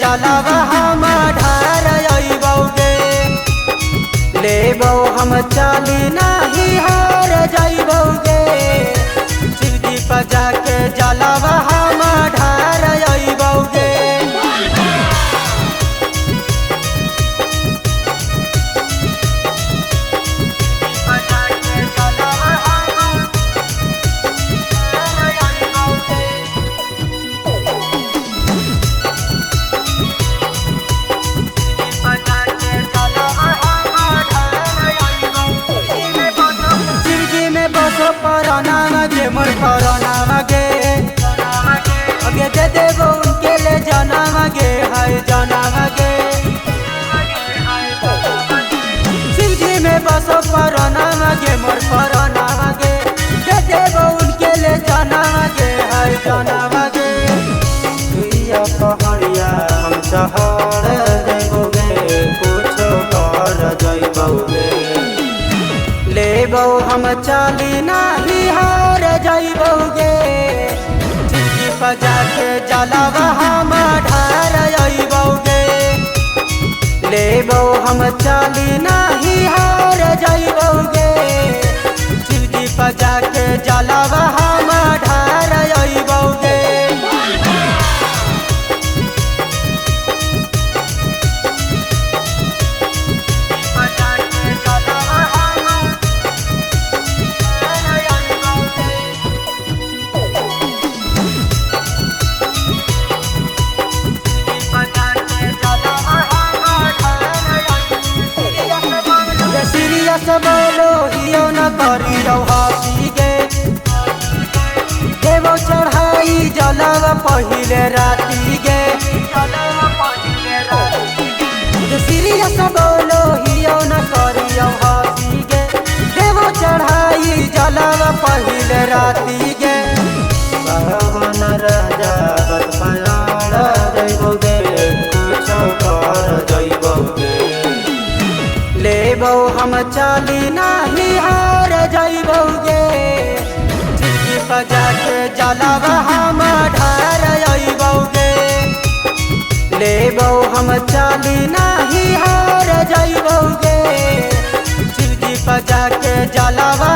जलवा हम ढार अइबौगे। लेबौ हम चली नाही हार जइबौगे, शिवजी पर जाके जलवा हम ढार अइबौगे। गे मोर परनामा गे, अगे दे देबो उनके ले जनामा गे, हाय जनामा गे। शिवजी में बसो परनामा गे मोर परनामा गे, दे देबो उनके ले जनामा गे, हाय जनामा गे। सुइया पहाड़िया हम चढ़ जइबोगे, कुछो कर जइबोगे। लेबौ हम चली नाही हार जइबौगे, शिवजी पर जाके जलवा हम ढार अइबौगे। लेबौ हम चली नाही हार जइबौगे, शिवजी पर जाके जलवा हम ढार अइबौगे। बोलो हियो न करियो हसी गे, देवो चढ़ाई जलवा पहिले राती गे। सीरियस बोलो हियो न करियो हसी गे, देवो चढ़ाई जलवा पहिले राती गे। भगवान राजा बत पयाड़ जइबोगे, कुछो कर जइबोगे। लेबौ हम चली नाही हार जइबौगे, शिवजी पर जाके जलवा हम ढार अइबौगे। लेबौ हम चली नाही हार जइबौगे, शिवजी पर जाके जलवा